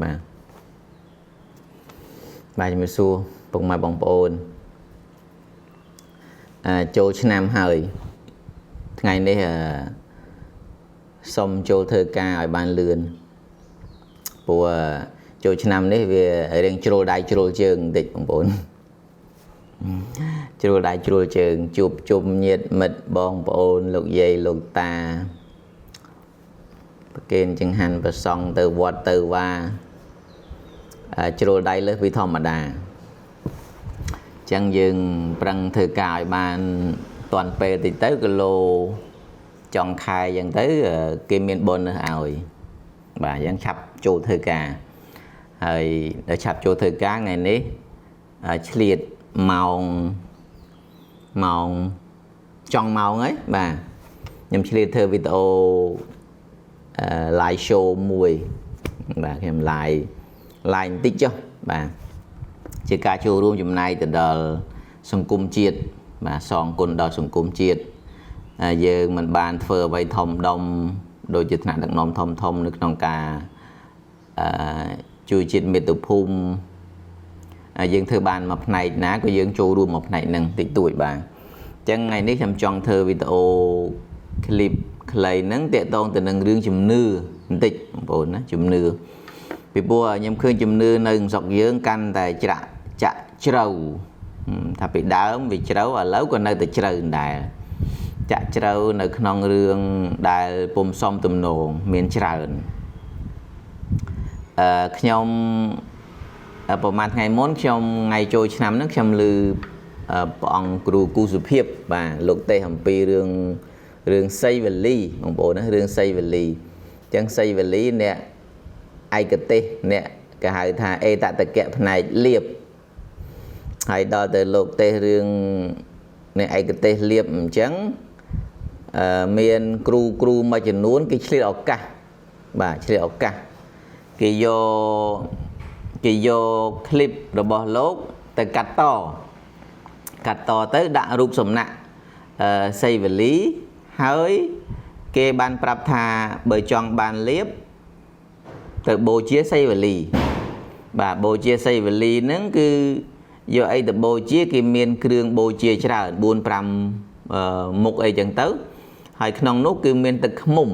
បាទបាទជំរាបសួរពុកម៉ែបងប្អូនចូលឆ្នាំហើយថ្ងៃនេះអឺសុំចូលធ្វើការឲ្យបានលឿនព្រោះចូលឆ្នាំនេះវារៀងជ្រុលដៃជ្រុលជើងបន្តិចបងប្អូនជ្រុលដៃជ្រុលជើងជួបជុំញាតិមិត្តបងប្អូនលោកយាយលោកតាប្រគេនចង្ហាន់ប្រសង់ទៅវត្តទៅវាជ្រុលដៃលើសពីធម្មតាអញ្ចឹងយើងប្រឹងធ្វើការឲ្យបានតាន់ពេលតិចទៅគីឡូចុងខែអញ្ចឹងទៅគេមានបុណ្យឲ្យបាទអញ្ចឹងឆាប់ចូលធ្វើការហើយដល់ឆាប់ចូលធ្វើការថ្ងៃនេះឆ្លៀតម៉ោងម៉ោងចង់ម៉ោងហើយបាទខ្ញុំឆ្លៀតធ្វើវីដេអូ live show មួយបាទខ្ញុំ live បន្តិចចុះបាទជាការចូលរួមចំណែកទៅដល់សង្គមជាតិបាទសងគុណដល់សង្គមជាតិយើងមិនបានធ្វើអ្វីធំដុំដូចជាថ្នាក់ដឹកនាំធំធំនៅក្នុងការអឺជួយជាតិមាតុភូមិយើងធ្វើបានមួយផ្នែកណាក៏យើងចូលរួមមួយផ្នែកហ្នឹងតិចតួចបាទអញ្ចឹងថ្ងៃនេះខ្ញុំចង់ធ្វើវីដេអូឃ្លីបខ្លីហ្នឹងតាក់ទងទៅនឹងរឿងជំនឿបន្តិចបងប្អូនណាជំនឿពីព្រោះខ្ញុំឃើញជំនឿនៅស្រុកយើងកាន់តែច្រាក់ចាក់ជ្រៅថាពីដើមវាជ្រៅឥឡូវក៏នៅតែជ្រៅដែរចាក់ជ្រៅនៅក្នុងរឿងដែលពុំសមទំនងមានច្រើនអឺខ្ញុំប្រហែលថ្ងៃមុនខ្ញុំថ្ងៃចូលឆ្នាំហ្នឹងខ្ញុំឮព្រះអង្គគ្រូគូសុភាពបាទលោកទេសអំពីរឿងរឿងសីវលីបងប្អូនណារឿងសីវលីអញ្ចឹងសីវលីអ្នកឯកទេសអ្នកគេហៅថាអេតតកៈផ្នែកលៀបហើយដល់ទៅលោកទេសរឿងអ្នកឯកទេសលៀបអញ្ចឹងអឺមានគ្រូគ្រូមួយចំនួនគេឆ្លៀតឱកាសបាទឆ្លៀតឱកាសគេយកคลิปរបស់លោកទៅកាត់តកាត់តទៅដាក់រូបសំណាក់អឺសីវលីហើយគេបានប្រាប់ថាបើចង់បានលៀបទៅបូជាសីវលីបាទបូជាសីវលីហ្នឹងគឺយកអីទៅបូជាគេមានគ្រឿងបូជាច្រើន4 5មុខអីចឹងទៅហើយក្នុងនោះគឺមានទឹកឃ្មុំ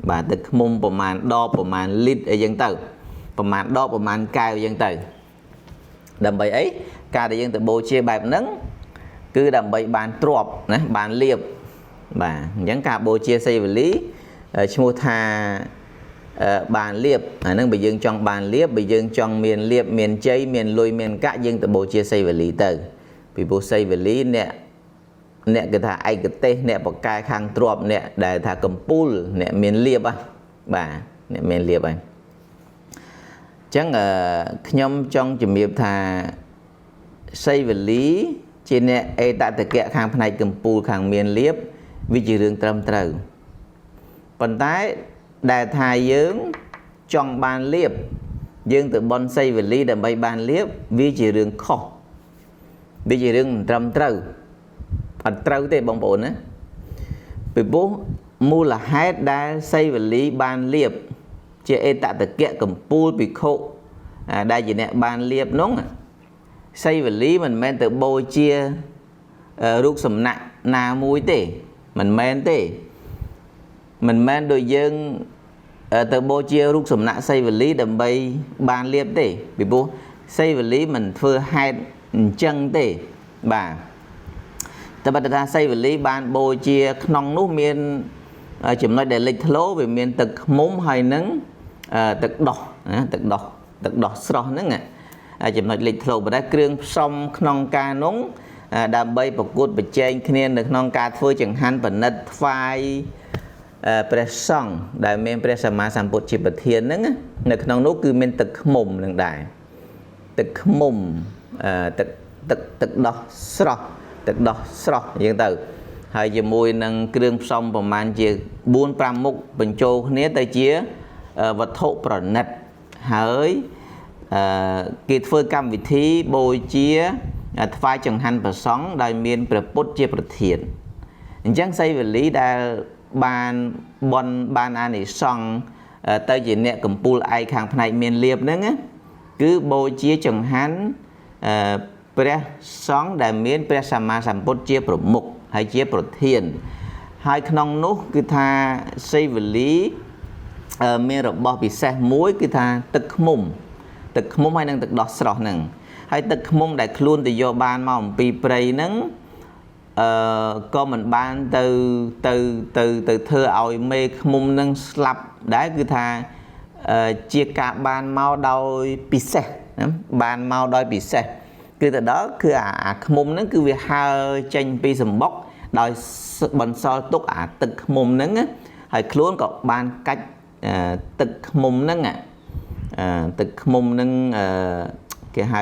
បាទទឹកឃ្មុំប្រមាណដបប្រមាណលីត្រអីចឹងទៅប្រមាណដបប្រមាណកែវអីចឹងទៅដើម្បីអីការដែលយើងទៅបូជាបែបហ្នឹងគឺដើម្បីបានទ្របណាបានលៀបបាទអញ្ចឹងការបូជាសីវលីឈ្មោះថាបានលៀបអាហ្នឹងបើយើងចង់បានលៀបបើយើងចង់មានលៀបមានជ័យមានលុយមានកាក់យើងទៅបូជាសីវលីទៅពីព្រោះសីវលីអ្នកអ្នកគេថាឯកទេសអ្នកបកកែខាងទ្របអ្នកដែលថាកំពូលអ្នកមានលៀបហ៎បាទអ្នកមានលៀបហើយអញ្ចឹងខ្ញុំចង់ជំរាបថាសីវលីជាអ្នកអេតតកៈខាងផ្នែកកំពូលខាងមានលៀបវាជារឿងត្រឹមត្រូវប៉ុន្តែដែលថាយើងចង់បានលៀបយើងទៅបន់សីវលីដើម្បីបានលៀបវាជារឿងខុសវាជារឿងមិនត្រឹមត្រូវអត់ត្រូវទេបងប្អូនណាពីព្រោះមូលហេតុដែលសីវលីបានលៀបជាអេតតកៈកំពូលភិក្ខុដែលជាអ្នកបានលៀបនោះសីវលីមិនមែនទៅបូជារូបសំណាក់ណាមួយទេមិនមែនទេមិនមែនដូចយើងទៅបូជារូបសំណាក់សីវលីដើម្បីបានលៀបទេពីព្រោះសីវលីមិនធ្វើហេតុអញ្ចឹងទេបាទតែបើថាសីវលីបានបូជាក្នុងនោះមានចំណុចដែលលេចធ្លោវាមានទឹកឃ្មុំហើយនឹងទឹកដោះណាទឹកដោះទឹកដោះស្រស់ហ្នឹងចំណុចលេចធ្លោប៉ុន្តែគ្រឿងផ្សំក្នុងការនោះដើម្បីប្រកួតប្រជែងគ្នានៅក្នុងការធ្វើចង្ហាន់ផលិតថ្វាយព្រះសង្ឃដែលមានព្រះសម្មាសម្ពុទ្ធជាប្រធានហ្នឹងនៅក្នុងនោះគឺមានទឹកឃ្មុំនឹងដែរទឹកឃ្មុំទឹកទឹកទឹកដោះស្រស់ទឹកដោះស្រស់អញ្ចឹងទៅហើយជាមួយនឹងគ្រឿងផ្សំប្រមាណជា4 5មុខបញ្ចូលគ្នាទៅជាវត្ថុប្រណិតហើយគេធ្វើកម្មវិធីបូជាថ្វាយចង្ហាន់ព្រះសង្ឃដោយមានព្រះពុទ្ធជាប្រធានអញ្ចឹងសីវលីដែលបានបន់បានអានិសង្ស ទៅជាអ្នកកំពូលឯកខាងផ្នែកមានលៀបហ្នឹងគឺបូជាចង្ហាន់ព្រះសង្ឃដែលមានព្រះសម្មាសម្ពុទ្ធជាប្រមុខហើយជាប្រធានហើយក្នុងនោះគឺថាសីវលីមានរបស់ពិសេសមួយគឺថាទឹកឃ្មុំទឹកឃ្មុំហើយនឹងទឹកដោះស្រស់ហ្នឹងហើយទឹកឃ្មុំដែលខ្លួនទៅយកបានមកអំពីព្រៃហ្នឹងក៏មិនបានទៅទៅទៅទៅធ្វើឲ្យមេឃ្មុំនឹងស្លាប់ដែរគឺថាជាការបានមកដោយពិសេសណាបានមកដោយពិសេសគឺទៅដល់គឺអាឃ្មុំហ្នឹងគឺវាហើរចេញពីសម្បុកដោយបន្សល់ទុកអាទឹកឃ្មុំហ្នឹងហើយខ្លួនក៏បានកាច់ទឹកឃ្មុំហ្នឹងទឹកឃ្មុំហ្នឹងគេហៅ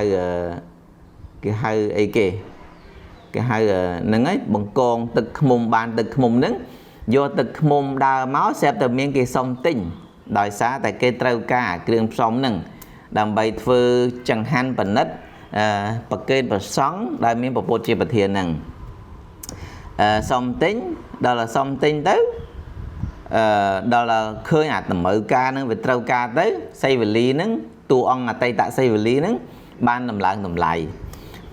គេហៅអីគេគេហៅហ្នឹងហើយបង្កងទឹកឃ្មុំបានទឹកឃ្មុំហ្នឹងយកទឹកឃ្មុំដើរមកស្រាប់តែមានគេសុំទិញដោយសារតែគេត្រូវការគ្រឿងផ្សំហ្នឹងដើម្បីធ្វើចង្ហាន់ប៉និតប្រគេនព្រះសង្ឃដែលមានពពុទ្ធជាប្រធានហ្នឹងសុំទិញដល់សុំទិញទៅដល់ឃើញអាតម្រូវការហ្នឹងវាត្រូវការទៅសីវលីហ្នឹងតួអង្គអតីតសីវលីហ្នឹងបានដំឡើងតម្លៃ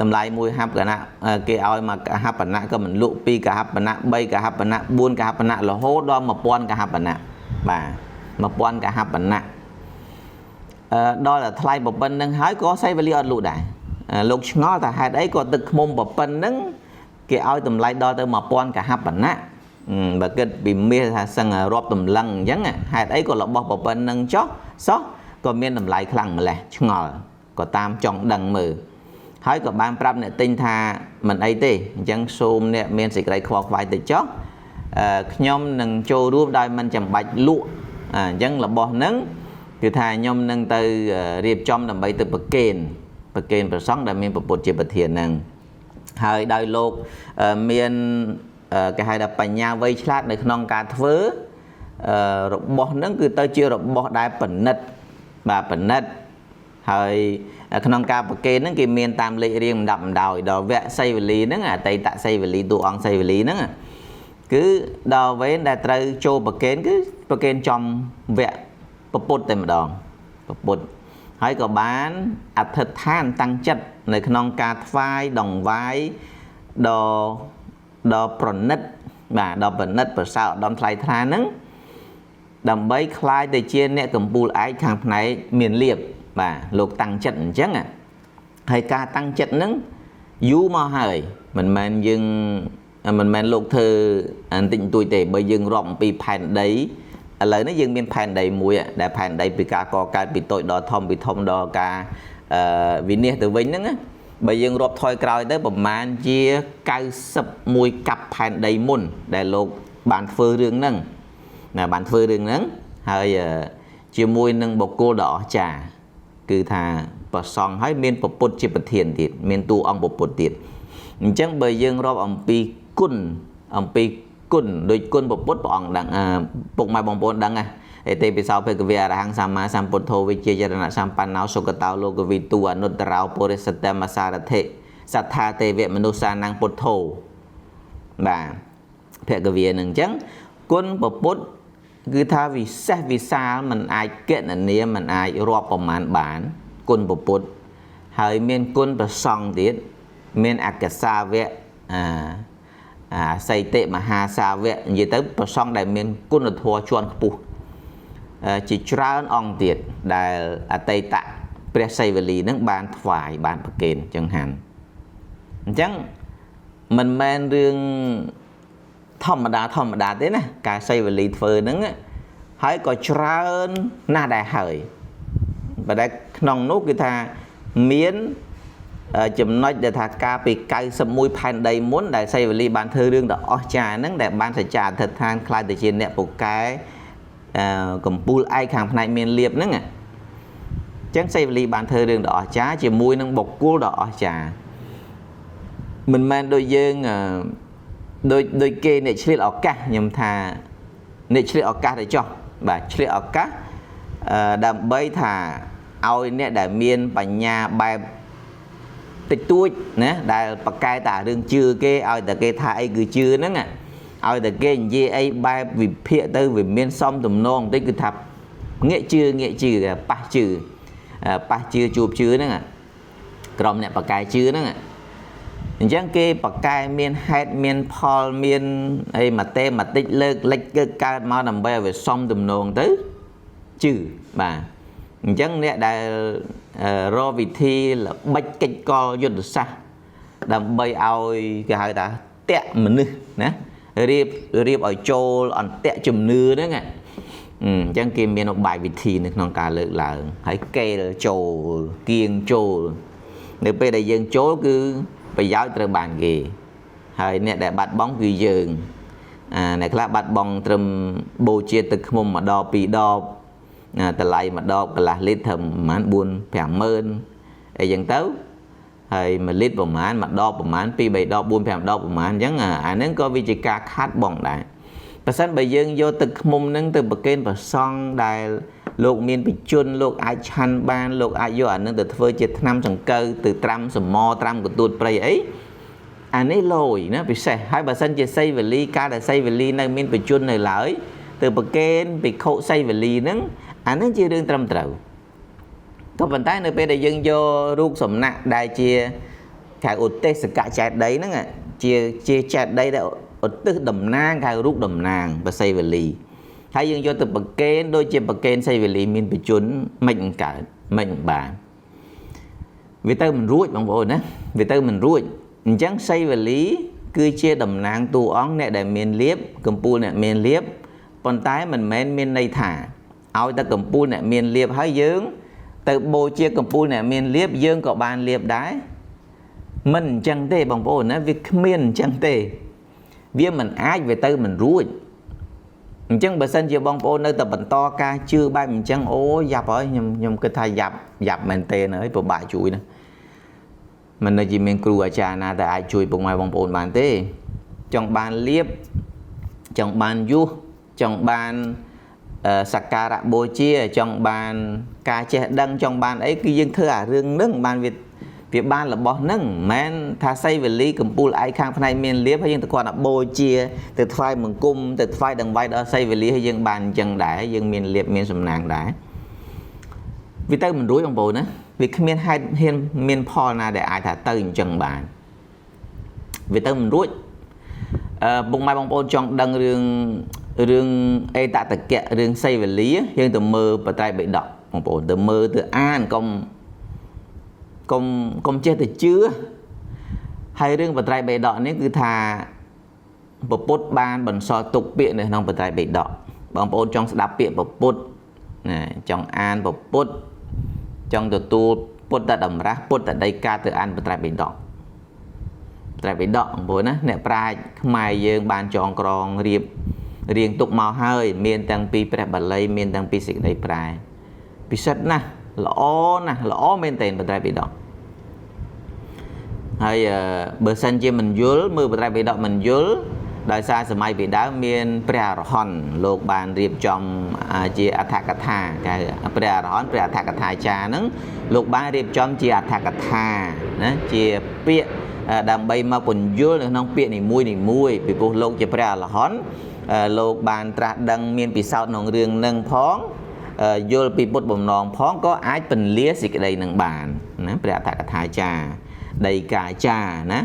តម្លៃមួយហបកណៈគេឲ្យមកហបណៈក៏មិនលក់2កហបណៈ3កហបណៈ4កហបណៈរហូតដល់1000កហបណៈបាទ1000កហបណៈដល់តែថ្លៃប៉ុណ្្នឹងហើយក៏សីវលីអត់លក់ដែរលោកឆ្ងល់ថាហេតុអីក៏ទឹកឃ្មុំប៉ុណ្្នឹងគេឲ្យតម្លៃដល់ទៅ1000កហបណៈបើគិតពីមាសថាសឹងរាប់តម្លឹងអញ្ចឹងហេតុអីក៏របស់ប៉ុណ្្នឹងចុះសោះក៏មានតម្លៃខ្លាំងម្ល៉េះឆ្ងល់ក៏តាមចង់ដឹងមើលហើយក៏បានប្រាប់អ្នកទិញថាមិនអីទេអញ្ចឹងសូមអ្នកមានសេចក្តីខ្វល់ខ្វាយទៅចុះខ្ញុំនឹងចូលរួមដោយមិនចាំបាច់លក់អញ្ចឹងរបស់ហ្នឹងគឺថាខ្ញុំនឹងទៅរៀបចំដើម្បីទៅប្រគេនព្រះសង្ឃដែលមានពុទ្ធជាប្រធានហ្នឹងហើយដោយលោកមានគេហៅថាបញ្ញាវៃឆ្លាតនៅក្នុងការធ្វើរបស់ហ្នឹងគឺទៅជារបស់ដែលប៉និតបាទប៉និតហើយក្នុងការប្រគេនហ្នឹងគេមានតាមលេខរៀងលំដាប់លំដោយដល់វគ្គសីវលីហ្នឹងអតីតសីវលីតួអង្គសីវលីហ្នឹងគឺដល់វេនដែលត្រូវចូលប្រគេនគឺប្រគេនចំវគ្គពពុទ្ធតែម្ដងពពុទ្ធហើយក៏បានអធិដ្ឋានតាំងចិត្តនៅក្នុងការថ្វាយដង្វាយដ៏ប្រណិតបាទដ៏ប្រណិតប្រសើរឧត្តមថ្លៃថ្លាហ្នឹងដើម្បីក្លាយទៅជាអ្នកកម្ពូលឯកខាងផ្នែកមានលៀបបាទលោកតាំងចិត្តអញ្ចឹងហើយការតាំងចិត្តហ្នឹងយូរមកហើយមិនមែនយើងមិនមែនលោកធ្វើបន្តិចបន្តួចទេបើយើងរាប់អំពីផែនដីឥឡូវនេះយើងមានផែនដីមួយដែលផែនដីពីការកកើតពីតូចដល់ធំពីធំដល់ការវិនិច្ឆ័យទៅវិញហ្នឹងបើយើងរាប់ថយក្រោយទៅប្រមាណជា91កាប់ផែនដីមុនដែលលោកបានធ្វើរឿងហ្នឹងណាបានធ្វើរឿងហ្នឹងហើយជាមួយនឹងបុគ្គលដ៏អស្ចារ្យគឺថាប្រសង់ហើយមានពពុទ្ធជាប្រធានទៀតមានតួអង្គពពុទ្ធទៀតអញ្ចឹងបើយើងរាប់អំពីគុណអំពីគុណដូចគុណពពុទ្ធព្រះអង្គដឹងពុកម៉ែបងប្អូនដឹងណាអេទេពិសោភគវៈអរហង្គសម្មាសម្ពុទ្ធោវិជ្ជាចរណសម្បណ្ណោសុគតោលោកវិទូអនុត្តរោពុរិសតមសារធិសត្ថាទេវមនុស្សានំពុទ្ធោបាទភគវៈនឹងអញ្ចឹងគុណពពុទ្ធគឺថាវិសេសវិសាលមិនអាចគណនាមិនអាចរាប់ប្រមាណបានគុណពពុទ្ធហើយមានគុណប្រសង់ទៀតមានអកសាវៈអាសីតិមហាសាវៈនិយាយទៅប្រសង់ដែលមានគុណធម៌ជាន់ខ្ពស់ជាច្រើនអង្គទៀតដែលអតីតព្រះសីវលីនឹងបានថ្វាយបានប្រគេនចង្ហាន់អញ្ចឹងមិនមែនរឿងធម្មតាទេណាការសីវលីធ្វើហ្នឹងហើយក៏ច្រើនណាស់ដែរហើយប៉ុន្តែក្នុងនោះគឺថាមានចំណុចដែលថាការពី91ផែនដីមុនដែលសីវលីបានធ្វើរឿងដ៏អស្ចារ្យហ្នឹងដែលបានសច្ចាអធិដ្ឋានក្លាយទៅជាអ្នកពូកែកំពូលឯកខាងផ្នែកមានលៀបហ្នឹងអញ្ចឹងសីវលីបានធ្វើរឿងដ៏អស្ចារ្យជាមួយនឹងបុគ្គលដ៏អស្ចារ្យមិនមែនដូចយើងដូចគេអ្នកឆ្លៀតឱកាសខ្ញុំថាអ្នកឆ្លៀតឱកាសទៅចុះបាទឆ្លៀតឱកាសដើម្បីថាឲ្យអ្នកដែលមានបញ្ញាបែបតិចតួចណាដែលប្រកែតែរឿងជឿគេឲ្យតែគេថាអីគឺជឿហ្នឹងឲ្យតែគេនិយាយអីបែបវិភាគទៅវាមានសមទំនងបន្តិចគឺថា ងាកជឿងាកជឿប៉ះជឿប៉ះជឿជួបជឿហ្នឹងក្រុមអ្នកបកែជឿហ្នឹងអញ្ចឹងគេបកែមានហេតុមានផលមានអីម៉ាតេម៉ាទិចលើកលិចកើកើតមកដើម្បីឲ្យវាសមទំនងទៅជឿបាទអញ្ចឹងអ្នកដែលរកវិធីល្បិចកិច្ចកលយុទ្ធសាស្ត្រដើម្បីឲ្យគេហៅថាតាក់មនុស្សណារៀបរៀបឲ្យចូលអន្ទាក់ជំនឿហ្នឹងអញ្ចឹងគេមានឧបាយវិធីនៅក្នុងការលើកឡើងហើយកេលចូលគៀងចូលនៅពេលដែលយើងចូលគឺប្រយោជន៍ត្រូវបានគេហើយអ្នកដែលបាត់បង់គឺយើងអ្នកខ្លះបាត់បង់ត្រឹមបូជាទឹកឃ្មុំម្ដងពីរដបតម្លៃម្ដងកន្លះលីត្រត្រឹមប្រហែល4 5ម៉ឺនអីចឹងទៅហើយ1លីត្រប្រហែលមួយដបប្រហែល2 3ដប4 5ដបប្រហែលអញ្ចឹងអាហ្នឹងក៏វាជាការខាត់បងដែរបើសិនបើយើងយកទឹកឃ្មុំហ្នឹងទៅប្រគេនព្រះសង្ឃដែលលោកមានបជនលោកអាចឆាន់បានលោកអាចយកអានឹងទៅធ្វើជាថ្នាំសង្កូវទៅត្រាំសមត្រាំកទួតព្រៃអីអានេះលយណាពិសេសហើយបើសិនជាសីវលីកាលដែលសីវលីនៅមានបជននៅឡើយទៅប្រគេនភិក្ខុសីវលីហ្នឹងអានឹងជារឿងត្រឹមត្រូវក៏ប៉ុន្តែនៅពេលដែលយើងយករូបសំណាក់ដែលជាគេឧទ្ទេសកចេតិយហ្នឹងជាចេតិយដែលឧទ្ទិសតំណាងគេរូបតំណាងបសីវលីហើយយើងយកទៅប្រគេនដូចជាប្រគេនសីវលីមានបជនមិនកើតមិនបានវាទៅមិនរួចបងប្អូនណាវាទៅមិនរួចអញ្ចឹងសីវលីគឺជាតំណាងតួអង្គអ្នកដែលមានលៀបកម្ពូលអ្នកមានលៀបប៉ុន្តែមិនមែនមានន័យថាឲ្យតែកម្ពូលអ្នកមានលៀបហើយយើងទៅបូជាកម្ពូលអ្នកមានលៀបយើងក៏បានលៀបដែរមិនអញ្ចឹងទេបងប្អូនណាវាគ្មានអញ្ចឹងទេវាមិនអាចវាទៅមិនរួចអញ្ចឹងបើសិនជាបងប្អូននៅតែបន្តការជឿបែបអញ្ចឹងអូយ៉ាប់ហើយខ្ញុំគិតថាយ៉ាប់មែនទេហើយពិបាកជួយណាមិននៅជាមានគ្រូអាចារ្យណាដែលអាចជួយពុកម៉ែបងប្អូនបានទេចង់បានលៀបចង់បានយុះចង់បានសក្ការៈបូជាចង់បានការចេះដឹងចង់បានអីគឺយើងធ្វើអារឿងហ្នឹងបានវាបានរបស់ហ្នឹងមិនមែនថាសីវលីកម្ពូលឯកខាងផ្នែកមានលៀបហើយយើងទៅគាត់បូជាទៅថ្វាយបង្គំទៅថ្វាយដង្វាយដល់សីវលីហើយយើងបានអញ្ចឹងដែរយើងមានលៀបមានសំណាងដែរវាទៅមិនរួចបងប្អូនណាវាគ្មានហេតុហ៊ានមានផលណាដែលអាចថាទៅអញ្ចឹងបានវាទៅមិនរួចពុកម៉ែបងប្អូនចង់ដឹងរឿងអេតតកៈរឿងសីវលីយើងទៅមើលបត្រៃបិដកបងប្អូនទៅមើលទៅអានកុំចេះតែជឿហើយរឿងបត្រៃបិដកនេះគឺថាពពុទ្ធបានបន្សល់ទុកពាក្យនៅក្នុងបត្រៃបិដកបងប្អូនចង់ស្ដាប់ពាក្យពពុទ្ធណាចង់អានពពុទ្ធចង់ទទួលពុទ្ធតម្រាស់ពុទ្ធដីកាទៅអានបត្រៃបិដកបត្រៃបិដកបងប្អូនណាអ្នកប្រាជ្ញខ្មែរយើងបានចងក្រងរៀបរៀងទុកមកហើយមានទាំងពីព្រះបាលីមានទាំងពីសេចក្តីប្រែពិសិដ្ឋណាស់ល្អណាស់ល្អមែនទែនបត្រៃបិដកហើយបើសិនជាមិនយល់មើលបត្រៃបិដកមិនយល់ដោយសារសម័យពីដើមមានព្រះអរហន្តលោកបានរៀបចំជាអដ្ឋកថាគេព្រះអរហន្តព្រះអដ្ឋកថាចារ្យហ្នឹងលោកបានរៀបចំជាអដ្ឋកថាណាជាពាក្យដើម្បីមកពន្យល់នៅក្នុងពាក្យនីមួយនីមួយពីព្រោះលោកជាព្រះអរហន្តលោកបានត្រាស់ដឹងមានពិសោធន៍ក្នុងរឿងនឹងផងយល់ពីពុទ្ធបំណងផងក៏អាចពន្លាសេចក្តីនឹងបានណាព្រះអដ្ឋកថាចារ្យដីកាចារ្យណា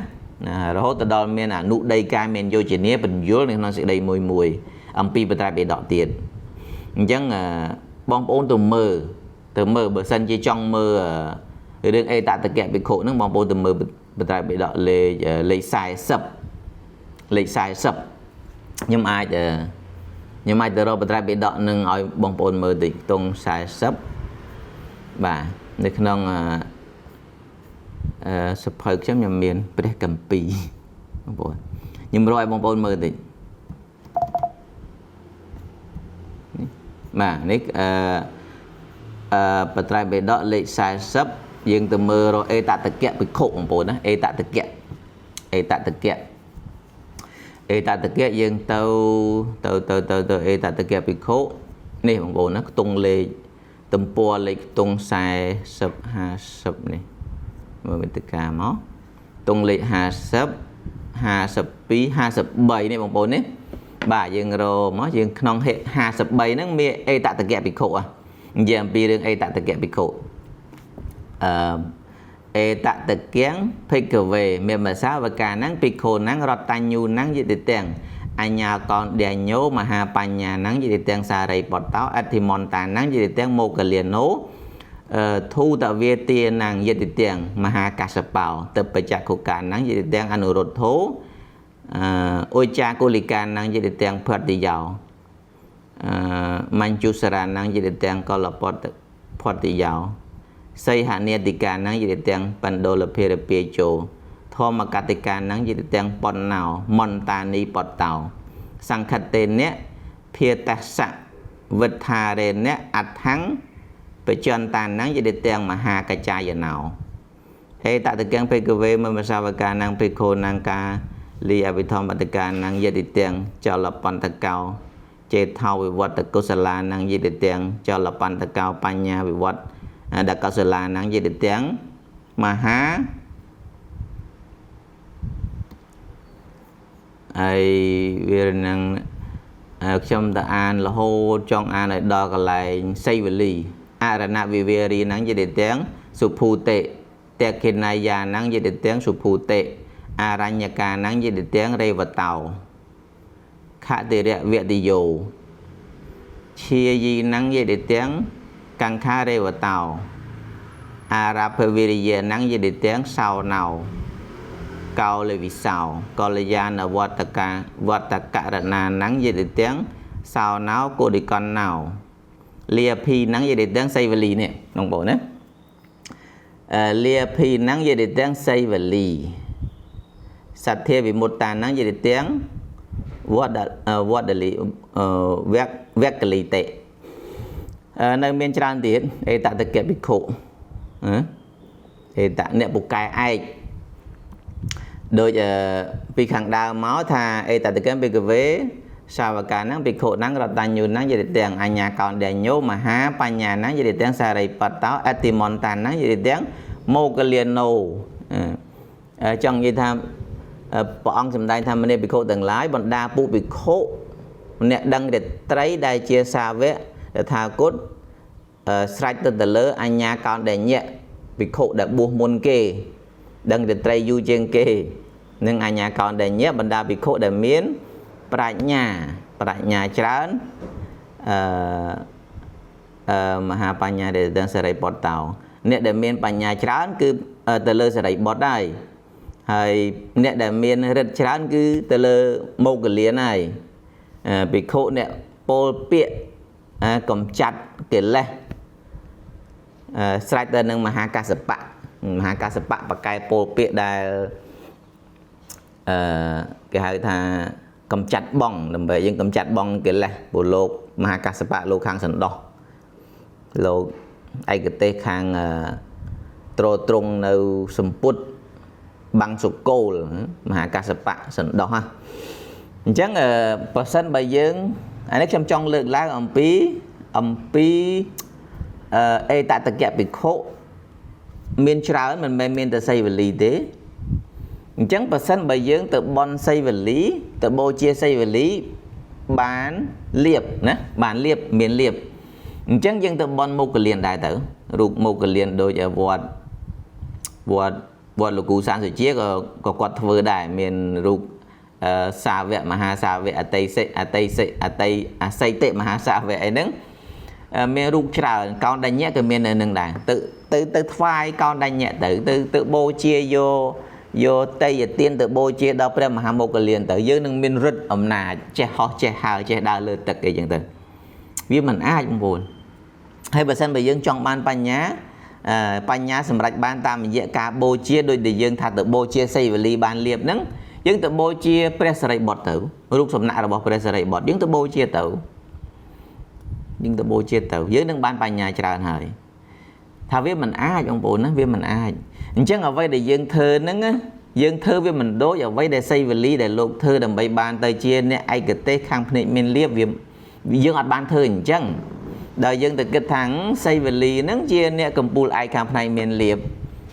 រហូតទៅដល់មានអនុដីកាមានយោជនាពន្យល់នៅក្នុងសេចក្តីមួយមួយអំពីបត្រៃបិដកទៀតអញ្ចឹងបងប្អូនទៅមើលបើសិនជាចង់មើលរឿងអេតតកៈភិក្ខុហ្នឹងបងប្អូនទៅមើលបត្រៃបិដកលេខ40លេខ40ខ្ញុំអាចទៅរកបត្រៃបិដកនឹងឲ្យបងប្អូនមើលតិចខ្ទង់40បាទនៅក្នុងសភៅខ្ញុំមានព្រះកម្ពីបងប្អូនខ្ញុំរកឲ្យបងប្អូនមើលតិចបាទនេះបត្រៃបិដកលេខ40យើងទៅមើលរកអេតតកៈភិក្ខុបងប្អូនណាអេតតកៈអេតតកៈអេតតកៈយើងទៅទៅទៅទៅទៅអេតតកៈភិក្ខុនេះបងប្អូនណាខ្ទង់លេខទំព័រលេខខ្ទង់40 50នេះមើលវេទិកាមកទង់លេខ50 52 53នេះបងប្អូននេះបាទយើងរកមកយើងក្នុង53ហ្នឹងមានអេតតកៈភិក្ខុ និយាយអំពីរឿងអេតតកៈភិក្ខុអឺអេតតកៈភិក្ខវេមេមសាវកានំភិក្ខុនំរតញ្ញូនំយតិទាំងអញ្ញាកោដញ្ញោមហាបញ្ញានំយតិទាំងសារីបតោអធិមន្តានំយតិទាំងមោគលានោធូតវេទានំយតិទាំងមហាកសបោទិបច្ចខុកានំយតិទាំងអនុរុទ្ធោអុចាកុលិកានំយតិទាំងភតិយោមញ្ជុសរានំយតិទាំងកលពតភតិយោសីហនេតិកានំយតិទាំងបណ្ដូលភិរពាជោធម្មកតិកានំយតិទាំងបណ្ណោមន្តានីបតោសង្ខតេនៈភាតសៈវិទ្ធារេនៈអដ្ឋੰបច្ចន្តានំយតិទាំងមហាកចាយណោហេតតកੰភិក្ខវេមមសាវកានំភិក្ខុនំកាលីអភិធម្មតកានំយតិទាំងចលបន្តកោចេថោវិវត្តកុសលានំយតិទាំងចលបន្តកោបញ្ញាវិវត្តដកុសលានំយតិទាំងមហាហើយវានឹងខ្ញុំទៅអានរហូតចង់អានឲ្យដល់កន្លែងសីវលីអរណវិវេរីនំយតិទាំងសុភូតិតេខិណាយានំយតិទាំងសុភូតិអរញ្ញកានំយតិទាំងរេវតោខតិរវតិយោឈាយីនំយតិទាំងកង្ខារេវតោអារភវិរិយនំយតិទាំងសោណោកោលវិសោកលយានវត្តកាវត្តករណានំយតិទាំងសោណោកុដិកណោលាភីនំយតិទាំងសីវលីនេះបងប្អូនណាលាភីនំយតិទាំងសីវលីសទ្ធាវិមុតតានំយតិទាំងវត្តវត្តលីវវកលីតិនៅមានច្រើនទៀតអេតតកៈភិក្ខុអេតអ្នកពូកែឯកដូចពីខាងដើមមកថាអេតតកៈភិក្ខវេសាវកានំភិក្ខុនំរតញ្ញូនំយតិទាំងអញ្ញាកោដញ្ញោមហាបញ្ញានំយតិទាំងសារីបតោអតិមន្តានំយតិទាំងមោគលានោចង់និយាយថាព្រះអង្គសម្ដែងថាមនីភិក្ខុទាំងឡាយបណ្ដាពួកភិក្ខុអ្នកដឹងរាត្រីដែលជាសាវកតថាគតស្រេចទៅលើអញ្ញាកោដញ្ញៈភិក្ខុដែលបួសមុនគេដឹងរាត្រីយូរជាងគេនិងអញ្ញាកោដញ្ញៈបណ្ដាភិក្ខុដែលមានប្រាជ្ញាច្រើនមហាបញ្ញាដែលទាំងសិរីបុត្រតោអ្នកដែលមានបញ្ញាច្រើនគឺទៅលើសិរីបុត្រហើយហើយអ្នកដែលមានរិទ្ធច្រើនគឺទៅលើមោគលានហើយភិក្ខុអ្នកពោលពាក្យកំចាត់កិលេសស្រេចទៅនឹងមហាកសបៈមហាកសបៈបកែពោលពាក្យដែលគេហៅថាកំចាត់បងដើម្បីយើងកំចាត់បងកិលេសព្រោះលោកមហាកសបៈលោកខាងសន្តោសលោកឯកទេសខាងទ្រទ្រង់នៅសម្ពុតបាំងសុកូលមហាកសបៈសន្តោសហ៎អញ្ចឹងបើសិនបើយើងអានេះខ្ញុំចង់លើកឡើងអំពីអេតតកៈភិក្ខុមានច្រើនមិនមែនមានតែសីវលីទេអញ្ចឹងបើសិនបើយើងទៅបន់សីវលីទៅបូជាសីវលីបានលៀបណាបានលៀបមានលៀបអញ្ចឹងយើងទៅបន់មោគលានដែរទៅរូបមោគលានដូចវត្តវត្តវត្តលោកគ្រូសានសុជាក៏គាត់ធ្វើដែរមានរូបសាវកមហាសាវកអតីសិអតីសិអតីអសីតិមហាសាវកអីហ្នឹងមានរូបច្រើនកោដញ្ញៈក៏មាននៅនឹងដែរទៅទៅទៅថ្វាយកោដញ្ញៈទៅទៅទៅបូជាយកតេយទានទៅបូជាដល់ព្រះមហាមោគលានទៅយើងនឹងមានឫទ្ធិអំណាចចេះហោះចេះហើរចេះដើរលើទឹកអីចឹងទៅវាមិនអាចបងប្អូនហើយបើសិនបើយើងចង់បានបញ្ញាបញ្ញាសម្រេចបានតាមរយៈការបូជាដូចដែលយើងថាទៅបូជាសីវលីបានលៀបហ្នឹងយើងទៅបូជាព្រះសិរីបុត្រទៅរូបសំណាករបស់ព្រះសិរីបុត្រយើងទៅបូជាទៅយើងទៅបូជាទៅយើងនឹងបានបញ្ញាច្រើនហើយថាវាមិនអាចបងប្អូនណាវាមិនអាចអញ្ចឹងអ្វីដែលយើងធ្វើហ្នឹងយើងធ្វើវាមិនដូចអ្វីដែលសីវលីដែលលោកធ្វើដើម្បីបានទៅជាអ្នកឯកទេសខាងភ្នែកមានលៀបវាយើងអត់បានធ្វើអញ្ចឹងដល់យើងទៅគិតថាសីវលីហ្នឹងជាអ្នកកំពូលឯកខាងផ្នែកមានលៀប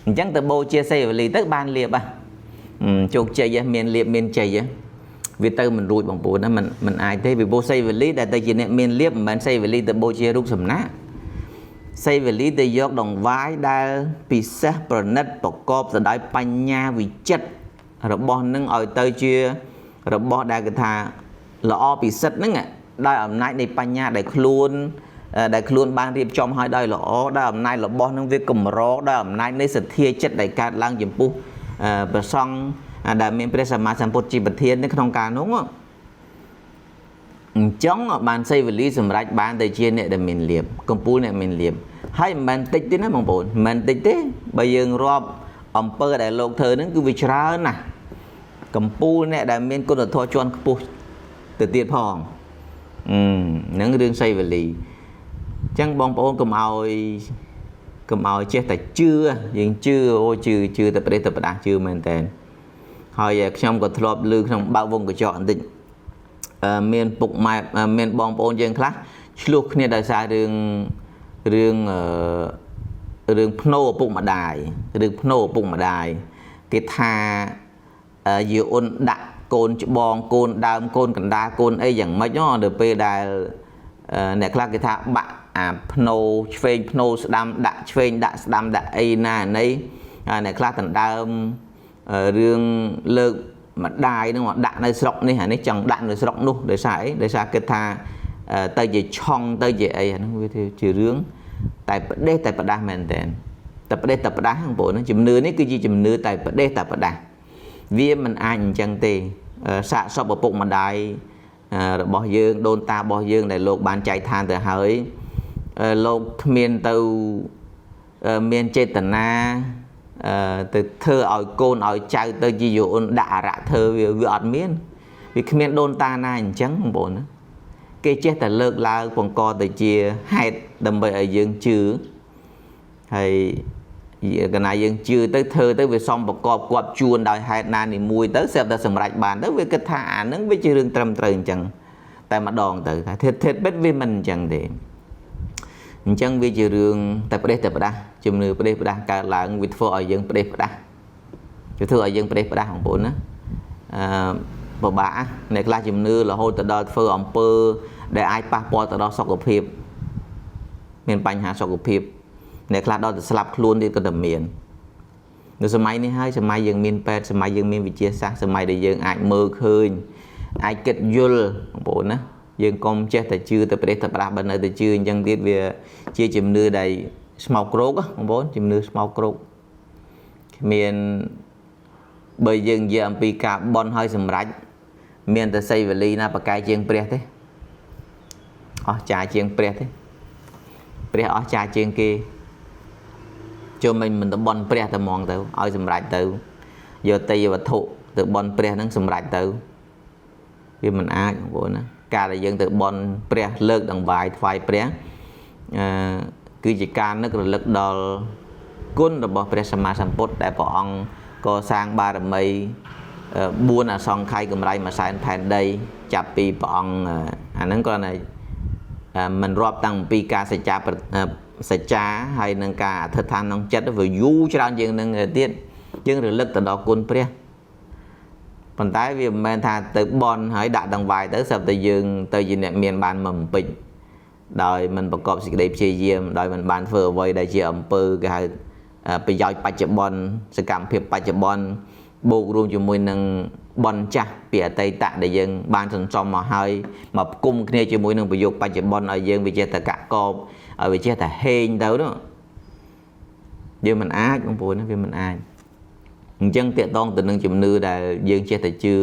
អញ្ចឹងទៅបូជាសីវលីទៅបានលៀបហ៎ជោគជ័យមានលៀបមានជ័យវាទៅមិនរួចបងប្អូនណាមិនអាចទេពីព្រោះសីវលីដែលទៅជាអ្នកមានលៀបមិនមែនសីវលីទៅបូជារូបសំណាក សីវលីទៅយកដង្វាយដែលពិសេសប្រណិតប្រកបទៅដោយបញ្ញាវិចិត្ររបស់នឹងឲ្យទៅជារបស់ដែលគេថាល្អពិសិដ្ឋហ្នឹងដោយអំណាចនៃបញ្ញាដែលខ្លួនបានរៀបចំឲ្យដោយល្អដោយអំណាចរបស់នឹងវាកម្រដោយអំណាចនៃសទ្ធាចិត្តដែលកើតឡើងចំពោះព្រះសង្ឃដែលមានព្រះសម្មាសម្ពុទ្ធជាប្រធាននៅក្នុងការនោះអញ្ចឹងបានសីវលីសម្រេចបានទៅជាអ្នកដែលមានលៀបកំពូលអ្នកមានលៀបហើយមិនមែនតិចទេណាបងប្អូនមិនមែនតិចទេបើយើងរាប់អំពើដែលលោកធ្វើហ្នឹងគឺវាច្រើនណាស់កំពូលអ្នកដែលមានគុណធម៌ជាន់ខ្ពស់ទៅទៀតផងហ្នឹងរឿងសីវលីអញ្ចឹងបងប្អូនកុំឲ្យចេះតែជឿយើងជឿអូជឿតែប្រេះតែផ្ដាស់ជឿមែនតើហើយខ្ញុំក៏ធ្លាប់ឮក្នុងបើកវងកញ្ចក់បន្តិចមានពុកម៉ែមានបងប្អូនយើងខ្លះឆ្លោះគ្នាដោយសាររឿងភ្នោឪពុកម្ដាយរឿងភ្នោឪពុកម្ដាយគេថាយាអ៊ុនដាក់កូនច្បងកូនដើមកូនកណ្ដាលកូនអីយ៉ាងម៉េចដល់ពេលដែលអ្នកខ្លះគេថាបាក់អាភ្នោឆ្វេងភ្នោស្ដាំដាក់ឆ្វេងដាក់ស្ដាំដាក់អីណាណីអ្នកខ្លះដណ្ដើមរឿងលើកម្ដាយនឹងមកដាក់នៅស្រុកនេះអានេះចង់ដាក់នៅស្រុកនោះដោយសារអីដោយសារគិតថាទៅជាឆុងទៅជាអីអាហ្នឹងវាជារឿងតែប្រទេសតែផ្ដាស់មែនតើតែប្រទេសតែផ្ដាស់បងប្អូនជំនឿនេះគឺជាជំនឿតែប្រទេសតែផ្ដាស់វាមិនអាចអញ្ចឹងទេសាកសពឪពុកម្ដាយរបស់យើងដូនតារបស់យើងដែលលោកបានចែកឋានទៅហើយលោកគ្មានទៅមានចេតនាទៅធ្វើឲ្យកូនឲ្យចៅទៅជាយោអ៊ុនដាក់អរៈធ្វើវាអត់មានវាគ្មានដូនតាណាអញ្ចឹងបងប្អូនណាគេចេះតែលើកឡើងបង្កទៅជាហេតុដើម្បីឲ្យយើងជឿហើយកណាយើងជឿទៅធ្វើទៅវាសំប្រកបគប់ជួនដោយហេតុណានីមួយទៅស្រាប់តែសម្រេចបានទៅវាគិតថាអានឹងវាជារឿងត្រឹមត្រូវអញ្ចឹងតែម្ដងទៅថាធិតបិទវាមិនអញ្ចឹងទេអញ្ចឹងវាជារឿងតែប្រេះតែផ្ដាស់ជំនឿប្រេះផ្ដាស់កើតឡើងវាធ្វើឲ្យយើងប្រេះផ្ដាស់វាធ្វើឲ្យយើងប្រេះផ្ដាស់បងប្អូនណាពិបាកអ្នកខ្លះជំនឿរហូតទៅដល់ធ្វើអំពើដែលអាចប៉ះពាល់ទៅដល់សុខភាពមានបញ្ហាសុខភាពអ្នកខ្លះដល់ទៅស្លាប់ខ្លួនទៀតក៏តែមាននៅសម័យនេះហើយសម័យយើងមានពេទ្យសម័យយើងមានវិទ្យាសាស្ត្រសម័យដែលយើងអាចមើលឃើញអាចគិតយល់បងប្អូនណាយើងកុំចេះតែជឿទៅប្រេះទៅប្រាស់បើនៅតែជឿអញ្ចឹងទៀតវាជាជំនឿដែលស្មោកគ្រោកបងប្អូនជំនឿស្មោកគ្រោកគ្មានបើយើងនិយាយអំពីការបន់ឲ្យសម្រេចមានតែសីវលីណាប្រកែជាងព្រះទេអស្ចារ្យជាងព្រះទេព្រះអស្ចារ្យជាងគេជុំមិនទៅបន់ព្រះតែហ្មងទៅឲ្យសម្រេចទៅយកទេយវត្ថុទៅបន់ព្រះហ្នឹងសម្រេចទៅវាមិនអាចបងប្អូនណាការដែលយើងទៅបន់ព្រះលើកដង្វាយថ្វាយព្រះគឺជាការនឹករលឹកដល់គុណរបស់ព្រះសម្មាសម្ពុទ្ធដែលព្រះអង្គកសាងបារមី4អសង្ខ័យកម្រៃមួយសែនផែនដីចាប់ពីព្រះអង្គអាហ្នឹងគ្រាន់តែមិនរាប់តាំងពីការសច្ចាហើយនឹងការអធិដ្ឋានក្នុងចិត្តវាយូរច្រើនជាងនឹងទៀតយើងរលឹកទៅដល់គុណព្រះប៉ុន្តែវាមិនមែនថាទៅបន់ហើយដាក់ដង្វាយទៅស្រាប់តែយើងទៅជាអ្នកមានបានមកបំពេញដោយមិនប្រកបសេចក្តីព្យាយាមដោយមិនបានធ្វើអ្វីដែលជាអំពើគេហៅប្រយោជន៍បច្ចុប្បន្នសកម្មភាពបច្ចុប្បន្នបូករួមជាមួយនឹងបន់ចាស់ពីអតីតដែលយើងបានសន្សំមកហើយមកផ្គុំគ្នាជាមួយនឹងប្រយោគបច្ចុប្បន្នឲ្យយើងវាចេះតែកាក់កបឲ្យវាចេះតែហេងទៅនោះយើងមិនអាចបងប្អូនណាវាមិនអាចអញ្ចឹងតាក់ទងទៅនឹងជំនឿដែលយើងចេះតែជឿ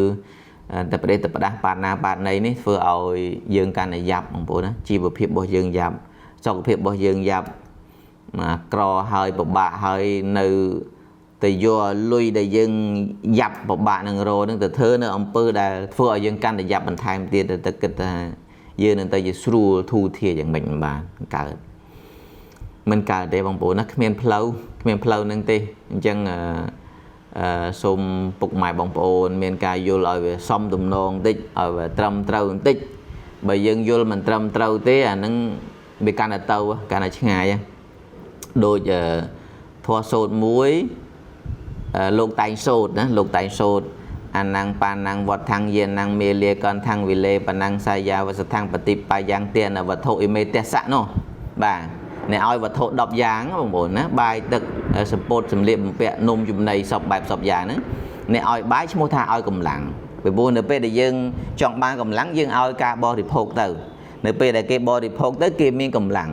តែប្រេះតែផ្ដាស់បាតណាបាតណីនេះធ្វើឲ្យយើងកាន់តែយ៉ាប់បងប្អូនណាជីវភាពរបស់យើងយ៉ាប់សុខភាពរបស់យើងយ៉ាប់ក្រហើយពិបាកហើយនៅទៅយកលុយដែលយើងយ៉ាប់ពិបាកនឹងរនឹងទៅធ្វើនៅអំពើដែលធ្វើឲ្យយើងកាន់តែយ៉ាប់បន្ថែមទៀតទៅគិតថាយើងនឹងទៅជាស្រួលធូរធារយ៉ាងម៉េចមិនបានកើតមិនកើតទេបងប្អូនណាគ្មានផ្លូវគ្មានផ្លូវនឹងទេអញ្ចឹងសូមពុកម៉ែបងប្អូនមានការយល់ឲ្យវាសមទំនងបន្តិចឲ្យវាត្រឹមត្រូវបន្តិចបើយើងយល់មិនត្រឹមត្រូវទេអានឹងវាកាន់តែទៅកាន់តែឆ្ងាយដូចធម៌សូត្រមួយលោកតែងសូត្រណាលោកតែងសូត្រអានំបានំវដ្ឋាំងយានំមេលាកន្ធំវិលេបណំសាយាវសថំបតិបាយ៉ាងទានវត្ថុអ៊ីមេទេសៈនោះបាទ អ្នកឲ្យវត្ថុ10យ៉ាងបងប្អូនណាបាយទឹកសម្ពោធសម្លៀកបំពាក់នំចំណីសពបែបសពយ៉ាងហ្នឹងអ្នកឲ្យបាយឈ្មោះថាឲ្យកម្លាំងពីព្រោះនៅពេលដែលយើងចង់បានកម្លាំងយើងឲ្យការបរិភោគទៅនៅពេលដែលគេបរិភោគទៅគេមានកម្លាំង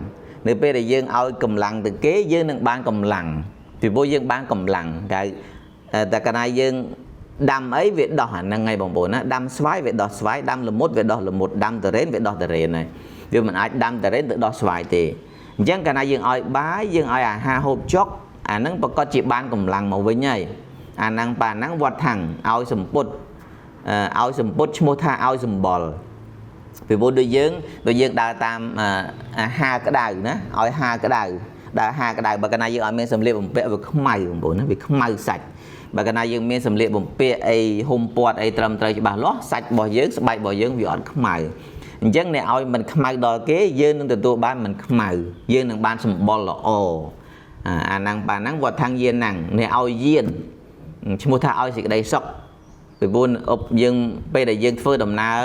នៅពេលដែលយើងឲ្យកម្លាំងទៅគេយើងនឹងបានកម្លាំងពីព្រោះយើងបានកម្លាំងគេតែកាលណាយើងដាំអីវាដោះអាហ្នឹងហើយបងប្អូនណាដាំស្វាយវាដោះស្វាយដាំល្មុតវាដោះល្មុតដាំតរ៉េនវាដោះតរ៉េនហើយវាមិនអាចដាំតរ៉េនទៅដោះស្វាយទេអញ្ចឹងកាលណាយើងឲ្យបាយយើងឲ្យអាហារហូបចុកអាហ្នឹងប្រកាសជាបានកម្លាំងមកវិញហើយអាហ្នឹងប៉ាហ្នឹងវត្តថាំងឲ្យសម្ពុតឲ្យសម្ពុតឈ្មោះថាឲ្យសម្បល់ពីព្រោះដូចយើងដើរតាមអាហារក្តៅណាឲ្យហាក្តៅដើរហាក្តៅបើកាលណាយើងឲ្យមានសម្លៀកបំពាក់វាខ្មៅបងប្អូនណាវាខ្មៅសាច់បើកាលណាយើងមានសម្លៀកបំពាក់អីហុំព័ទ្ធអីត្រឹមត្រូវច្បាស់លាស់សាច់របស់យើងស្បែករបស់យើងវាអត់ខ្មៅអញ្ចឹងអ្នកឲ្យមិនខ្មៅដល់គេយើងនឹងទទួលបានមិនខ្មៅយើងនឹងបានសម្បុរល្អអាហ្នឹងបានហ្នឹងវត្តថាងយានហ្នឹងអ្នកឲ្យយានឈ្មោះថាឲ្យសេចក្តីសុខពីព្រោះអុបយើងពេលដែលយើងធ្វើដំណើរ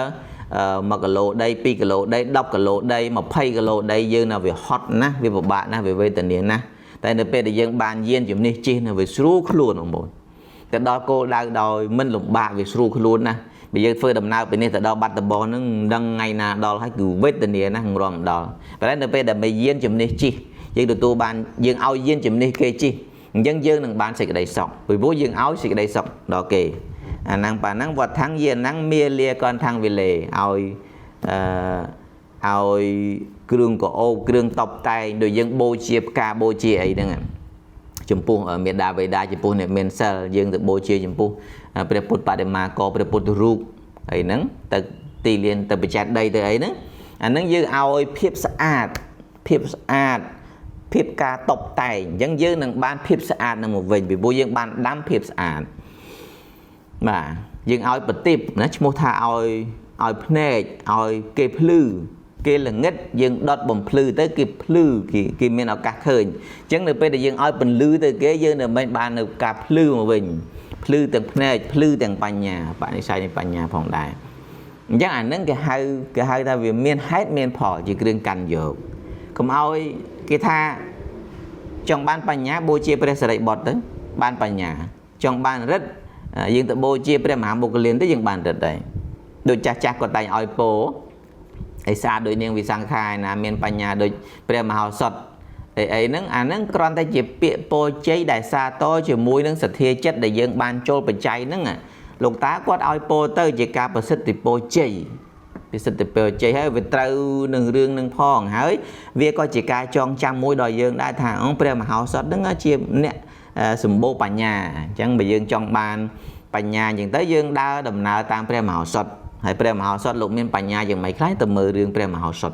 1គីឡូដី2គីឡូដី10គីឡូដី20គីឡូដីយើងនៅវាហត់ណាស់វាពិបាកណាស់វាវេទនាណាស់តែនៅពេលដែលយើងបានយានជំនិះជិះនៅវាស្រួលខ្លួនបងប្អូនទៅដល់គោលដៅដោយមិនលំបាកវាស្រួលខ្លួនណាស់បើយើងធ្វើដំណើរពីនេះទៅដល់បាត់ដំបងហ្នឹងមិនដឹងថ្ងៃណាដល់ហើយគឺវេទនាណាស់ងំដល់ប៉ុន្តែនៅពេលដែលមានយានជំនិះជិះយើងទទួលបានយើងឲ្យយានជំនិះគេជិះអញ្ចឹងយើងនឹងបានសេចក្តីសុខពីព្រោះយើងឲ្យសេចក្តីសុខដល់គេអាហ្នឹងប៉ាហ្នឹងវត្តថាំងយានហ្នឹងមាលាកនថាំងវិលេឲ្យឲ្យគ្រឿងកោបគ្រឿងតបតែងដូចយើងបូជាផ្កាបូជាអីហ្នឹងចំពោះមេដាបេដាចំពោះអ្នកមានសិលយើងទៅបូជាចំពោះព្រះពុទ្ធបដិមាកព្រះពុទ្ធរូបអីហ្នឹងទៅទីលានទៅបច្ចេកដីទៅអីហ្នឹងអាហ្នឹងយើងឲ្យភាពស្អាតភាពស្អាតភាពការតបតែងអញ្ចឹងយើងនឹងបានភាពស្អាតនឹងមកវិញពីព្រោះយើងបានដាំភាពស្អាតបាទយើងឲ្យប្រទីបណាឈ្មោះថាឲ្យភ្នែកឲ្យគេភ្លឺគេល្ងិតយើងដុតបំភ្លឺទៅគេភ្លឺគេមានឱកាសឃើញអញ្ចឹងនៅពេលដែលយើងឲ្យពន្លឺទៅគេយើងនៅមិនបាននៅការភ្លឺមកវិញភ្លឺទាំងភ្នែកភ្លឺទាំងបញ្ញាបនិស្ស័យនៃបញ្ញាផងដែរអញ្ចឹងអានឹងគេហៅថាវាមានហេតុមានផលជាគ្រឿងកាន់យកកុំឲ្យគេថាចង់បានបញ្ញាបូជាព្រះសិរីបុត្រទៅបានបញ្ញាចង់បានរិទ្ធយើងទៅបូជាព្រះមហាបុគ្គលានទៅយើងបានរិទ្ធដែរដូចចាស់ចាស់គាត់តែងឲ្យពោឯស្អាតដូចនាងវិសង្ខាណាមានបញ្ញាដូចព្រះមហោសថអីអីហ្នឹងអាហ្នឹងគ្រាន់តែជាពាក្យពោជ័យដែលសាទរជាមួយនឹងសទ្ធាចិត្តដែលយើងបានចូលបច្ច័យហ្នឹងលោកតាគាត់ឲ្យពោទៅជាការប្រសិទ្ធិពោជ័យប្រសិទ្ធិពោជ័យហើយវាត្រូវនឹងរឿងនឹងផងហើយវាក៏ជាការចងចាំមួយដល់យើងដែរថាព្រះមហោសថហ្នឹងជាអ្នកសម្បូរបញ្ញាអញ្ចឹងបើយើងចង់បានបញ្ញាអញ្ចឹងទៅយើងដើរដំណើរតាមព្រះមហោសថហើយព្រះមហោសថលោកមានបញ្ញាយ៉ាងម៉េចខ្លះទៅមើលរឿងព្រះមហោសថ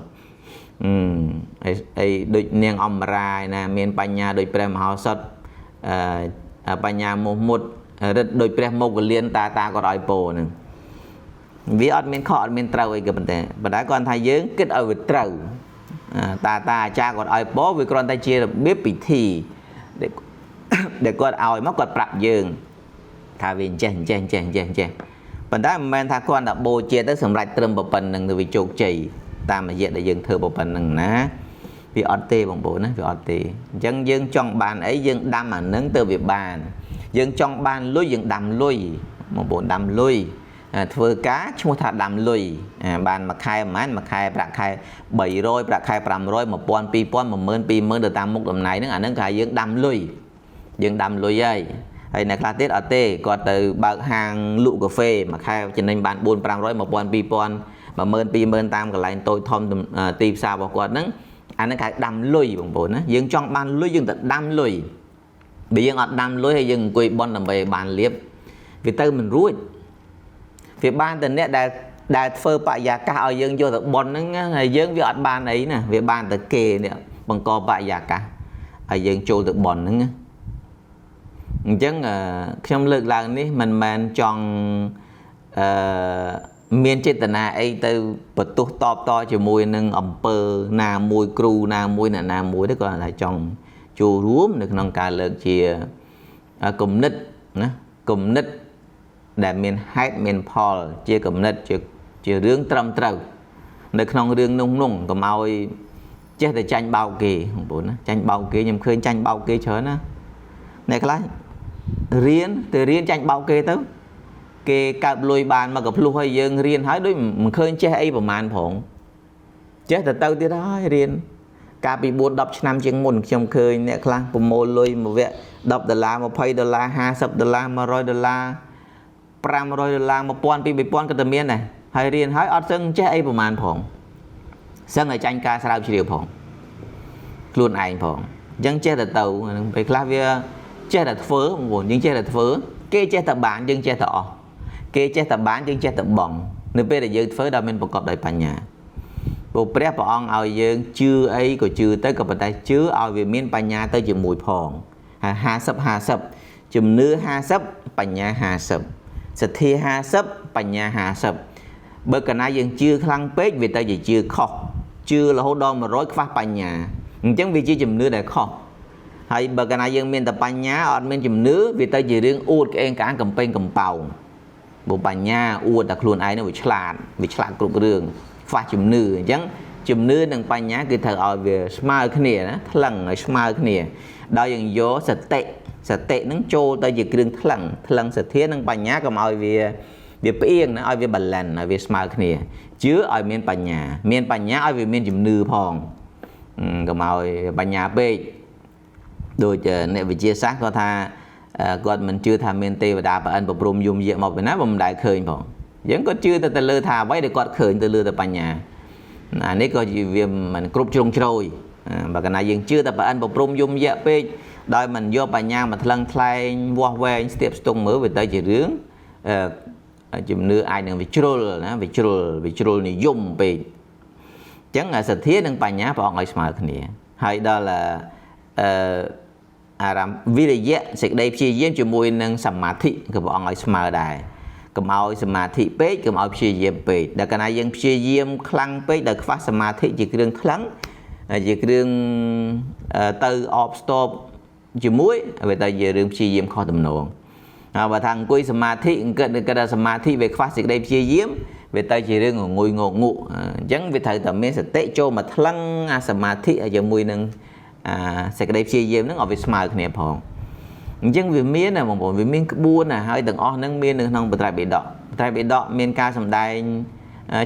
អីដូចនាងអមរាយណាមានបញ្ញាដូចព្រះមហោសថបញ្ញាមុះមុតរិទ្ធដូចព្រះមោគលានតាតាគាត់ឲ្យពោហ្នឹងវាអត់មានខុសអត់មានត្រូវអីក៏ប៉ុន្តែគាត់ថាយើងគិតឲ្យវាត្រូវតាតាអាចារ្យគាត់ឲ្យពោវាគ្រាន់តែជារបៀបពិធីដែលគាត់ឲ្យមកគាត់ប្រាប់យើងថាវាអញ្ចេះអញ្ចេះអញ្ចេះអញ្ចេះអញ្ចេះប៉ុន្តែមិនមែនថាគាត់តែបូជាទៅសម្រាប់ត្រឹមប៉ុណ្្នឹងទៅវាជោគជ័យតាមរយៈដែលយើងធ្វើប៉ុណ្្នឹងណាវាអត់ទេបងប្អូនណាវាអត់ទេអញ្ចឹងយើងចង់បានអីយើងដាំអានឹងទៅវាបានយើងចង់បានលុយយើងដាំលុយបងប្អូនដាំលុយធ្វើការឈ្មោះថាដាំលុយបានមួយខែប្រហែលមួយខែប្រាក់ខែ300ប្រាក់ខែ500 1000 2000 10000 20000ទៅតាមមុខតំណែងហ្នឹងអាហ្នឹងគេថាយើងដាំលុយយើងដាំលុយហើយហើយអ្នកខ្លះទៀតអត់ទេគាត់ទៅបើកហាងលក់កាហ្វេមួយខែចំណេញបាន4 500 1000 2000 10000 20000តាមកន្លែងតូចធំទីផ្សាររបស់គាត់ហ្នឹងអាហ្នឹងគេដាំលុយបងប្អូនណាយើងចង់បានលុយយើងទៅដាំលុយបើយើងអត់ដាំលុយហើយយើងអង្គុយបន់ដើម្បីបានលៀបវាទៅមិនរួចវាបានតែអ្នកដែលធ្វើបរិយាកាសឲ្យយើងយកទៅបន់ហ្នឹងហើយយើងវាអត់បានអីណាវាបានតែគេនេះបង្កបរិយាកាសឲ្យយើងចូលទៅបន់ហ្នឹងអញ្ចឹងខ្ញុំលើកឡើងនេះមិនមែនចង់មានចេតនាអីទៅបន្ទោសតបតជាមួយនឹងអំពើណាមួយគ្រូណាមួយអ្នកណាមួយទេគាត់ថាចង់ចូលរួមនៅក្នុងការលើកជាគំនិតណាគំនិតដែលមានហេតុមានផលជាគំនិតជារឿងត្រឹមត្រូវនៅក្នុងរឿងនោះនោះកុំឲ្យ ចេះតែចាញ់បោកគេបងប្អូនណាចាញ់បោកគេខ្ញុំឃើញចាញ់បោកគេច្រើនណាអ្នកខ្លះរៀនទៅរៀនចាញ់បោកគេទៅគេកើបលុយបានមកកភ្លុះឲ្យយើងរៀនហើយដូចមិនឃើញចេះអីប្រមាណផងចេះតែទៅទៀតហើយរៀនកាលពី4 10ឆ្នាំជាងមុនខ្ញុំឃើញអ្នកខ្លះប្រមូលលុយមួយវគ្គ10ដុល្លារ20ដុល្លារ50ដុល្លារ100ដុល្លារ500ដុល្លារ1000 2000 3000ក៏តែមានដែរហើយរៀនហើយអត់សឹងចេះអីប្រមាណផងសឹងឲ្យចាញ់ការស្រាវជ្រាវផងខ្លួនឯងផងអញ្ចឹងចេះតែទៅហ្នឹងពេលខ្លះវាចេះតែធ្វើបងប្អូនយើងចេះតែធ្វើគេចេះតែបានយើងចេះតែអស់គេចេះតែបានយើងចេះតែបងនៅពេលដែលយើងធ្វើដល់មានប្រកបដោយបញ្ញាព្រោះព្រះព្រះអង្គឲ្យយើងជឿអីក៏ជឿទៅក៏ប៉ុន្តែជឿឲ្យវាមានបញ្ញាទៅជាមួយផងហើយ50 50ជំនឿ50បញ្ញា50សទ្ធា50បញ្ញា50បើកាលណាយើងជឿខ្លាំងពេកវាទៅជាជឿខុសជឿរហូតដល់100ខ្វះបញ្ញាអញ្ចឹងវាជាជំនឿដែលខុសហើយបើកាលណាយើងមានតែបញ្ញាអត់មានជំនឿវាទៅជារឿងអួតក្អេងក្អាងកំពេងកំប៉ោងព្រោះបញ្ញាអួតតែខ្លួនឯងនោះវាឆ្លាតគ្រប់រឿងខ្វះជំនឿអញ្ចឹងជំនឿនិងបញ្ញាគឺត្រូវឲ្យវាស្មើគ្នាណាថ្លឹងឲ្យស្មើគ្នាដោយយើងយកសតិសតិនឹងចូលទៅជាគ្រឿងថ្លឹងថ្លឹងសទ្ធានិងបញ្ញាកុំឲ្យវាផ្អៀងណាឲ្យវា balance ឲ្យវាស្មើគ្នាជឿឲ្យមានបញ្ញាមានបញ្ញាឲ្យវាមានជំនឿផងកុំឲ្យបញ្ញាពេកដូចអ្នកវិទ្យាសាស្ត្រគាត់ថាគាត់មិនជឿថាមានទេវតាប្រអិនប្រព្រំយំយាកមកពីណាបើមិនដែលឃើញផងយើងគាត់ជឿទៅលើថាអ្វីដែលគាត់ឃើញទៅលើតែបញ្ញាអានេះក៏វាមិនគ្រប់ជ្រុងជ្រោយបើកាលណាយើងជឿតែប្រអិនប្រព្រំយំយាកពេកដោយមិនយកបញ្ញាមកថ្លឹងថ្លែងវាស់វែងស្ទាបស្ទង់មើលវាទៅជារឿងជំនឿអាចនឹងវាជ្រុលណាវាជ្រុលនិយមពេកអញ្ចឹងសទ្ធានិងបញ្ញាព្រះអង្គឲ្យស្មើគ្នាហើយដល់អារម្មណ៍វិរិយៈសេចក្តីព្យាយាមជាមួយនឹងសមាធិក៏ព្រះអង្គឲ្យស្មើដែរកុំឲ្យសមាធិពេកកុំឲ្យព្យាយាមពេកដល់កាលណាយើងព្យាយាមខ្លាំងពេកដោយខ្វះសមាធិជាគ្រឿងខ្លាំងជាគ្រឿងទៅអបស្ទប់ជាមួយវាទៅជារឿងព្យាយាមខុសទំនងហើយបើថាអង្គុយសមាធិអង្គិតថាសមាធិវាខ្វះសេចក្តីព្យាយាមវាទៅជារឿងងងុយងក់ងក់អញ្ចឹងវាត្រូវតែមានសតិចូលមកថ្លឹងអាសមាធិជាមួយនឹងអាសេចក្តីព្យាយាមហ្នឹងឲ្យវាស្មើគ្នាផងអញ្ចឹងវាមានណាបងប្អូនវាមានក្បួនណាហើយទាំងអស់ហ្នឹងមាននៅក្នុងបត្រៃបិដកបត្រៃបិដកមានការសម្ដែង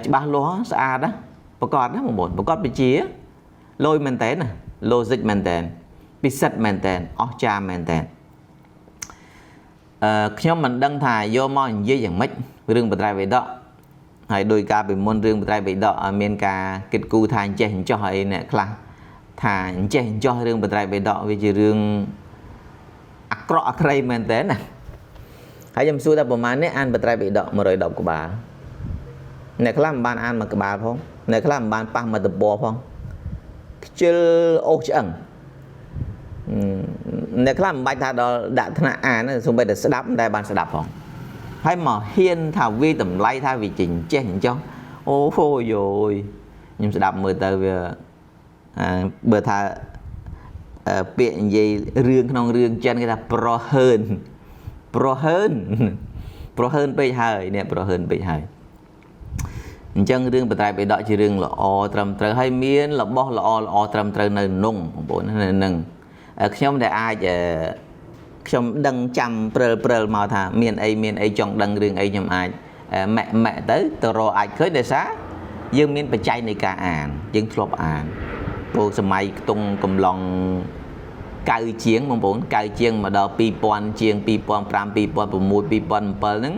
ច្បាស់លាស់ស្អាតណាប្រកបណាបងប្អូនប្រកបវិជាលយមែនតើណា logic មែនតើពិសិដ្ឋមែនតើអស្ចារ្យមែនតើខ្ញុំមិនដឹងថាយកមកនិយាយយ៉ាងម៉េចរឿងបត្រៃបិដកហើយដោយការពីមុនរឿងបត្រៃបិដកមានការគិតគូរថាអញ្ចេះអញ្ចោះអីអ្នកខ្លះថាអញ្ចេះអញ្ចោះរឿងបត្រៃបិដកវាជារឿងអាក្រក់អាក្រីមែនតើណាហើយខ្ញុំសួរថាប្រហែលនេះអានបត្រៃបិដក110ក្បាលអ្នកខ្លះមិនបានអានមួយក្បាលផងអ្នកខ្លះមិនបានប៉ះមួយទំព័រផងខ្ជិលអូសឆ្អឹងអ្នកខ្លះមិនបាច់ថាដល់ដាក់ថ្នាក់អានសូម្បីតែស្ដាប់មិនដែលបានស្ដាប់ផងហើយមកហ៊ានថាវាតម្លៃថាវាចេះចេះអញ្ចឹងអូហូយយខ្ញុំស្ដាប់មើលទៅវាបើថាពាក្យនិយាយរឿងក្នុងរឿងចិនគេថាប្រហើនប្រហើនប្រហើនពេកហើយនេះប្រហើនពេកហើយអញ្ចឹងរឿងបត្រៃបិដកជារឿងល្អត្រឹមត្រូវហើយមានរបស់ល្អល្អត្រឹមត្រូវនៅក្នុងបងប្អូននៅនឹងខ្ញុំដែលអាចខ្ញុំដឹងចាំព្រិលមកថាមានអីមានអីចង់ដឹងរឿងអីខ្ញុំអាចម៉ាក់ម៉ាក់ទៅរកអាចឃើញដោយសារយើងមានបច្ច័យនៃការអានយើងធ្លាប់អានព្រោះសម័យខ្ទង់កំឡុង9ជាងបងប្អូន9ជាងមកដល់2000ជាង2005 2006 2007ហ្នឹង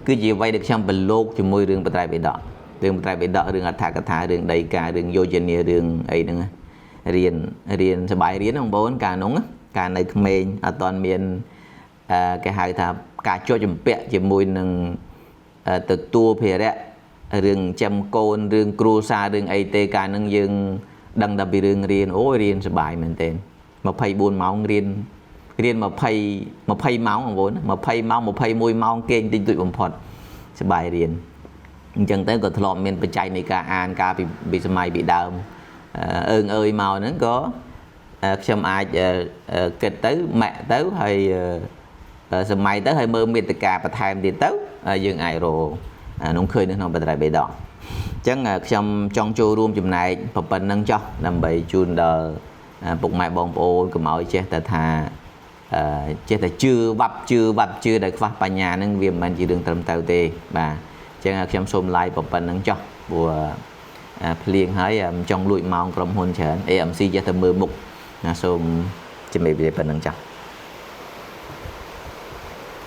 គឺជាអ្វីដែលខ្ញុំប្រឡូកជាមួយរឿងបត្រៃបិដករឿងបត្រៃបិដករឿងអដ្ឋកថារឿងដីការឿងយោជនារឿងអីហ្នឹងរៀនសប្បាយរៀនបងប្អូនកាលនោះកាលនៅក្មេងអត់ទាន់មានគេហៅថាការជាប់ជំពាក់ជាមួយនឹងទទួលភារៈរឿងចាំកូនរឿងគ្រួសាររឿងអីទេកាលហ្នឹងយើងដឹងតែពីរឿងរៀនអូយរៀនសប្បាយមែនទែន24ម៉ោងរៀន20ម៉ោងបងប្អូន20ម៉ោង21ម៉ោងគេងតិចតួចបំផុតសប្បាយរៀនអញ្ចឹងទៅក៏ធ្លាប់មានបច្ច័យនៃការអានកាលពីសម័យពីដើមអើងអើយមកហ្នឹងក៏ខ្ញុំអាចគិតទៅម៉ាក់ទៅហើយសម័យទៅហើយមើលមេត្តាបន្ថែមទៀតទៅយើងអាចរកនោះឃើញនៅក្នុងបត្រៃបិដក ចឹងខ្ញុំចង់ចូលរួមចំណែកប៉ុណ្្នឹងចោះដើម្បីជូនដល់ពុកម៉ែបងប្អូនកុំឲ្យចេះតែថាចេះតែជឿវ៉ាប់ជឿវ៉ាប់ជឿដែលខ្វះបញ្ញាហ្នឹងវាមិនមែនជារឿងត្រឹមត្រូវទេបាទអញ្ចឹងខ្ញុំសូម live ប៉ុណ្្នឹងចោះព្រោះភ្លៀងហើយមិនចង់លួចម៉ោងក្រុមហ៊ុនច្រើន AMC ចេះតែមើលមុខណាសូមជំរាបលាប៉ុណ្្នឹងចោះ។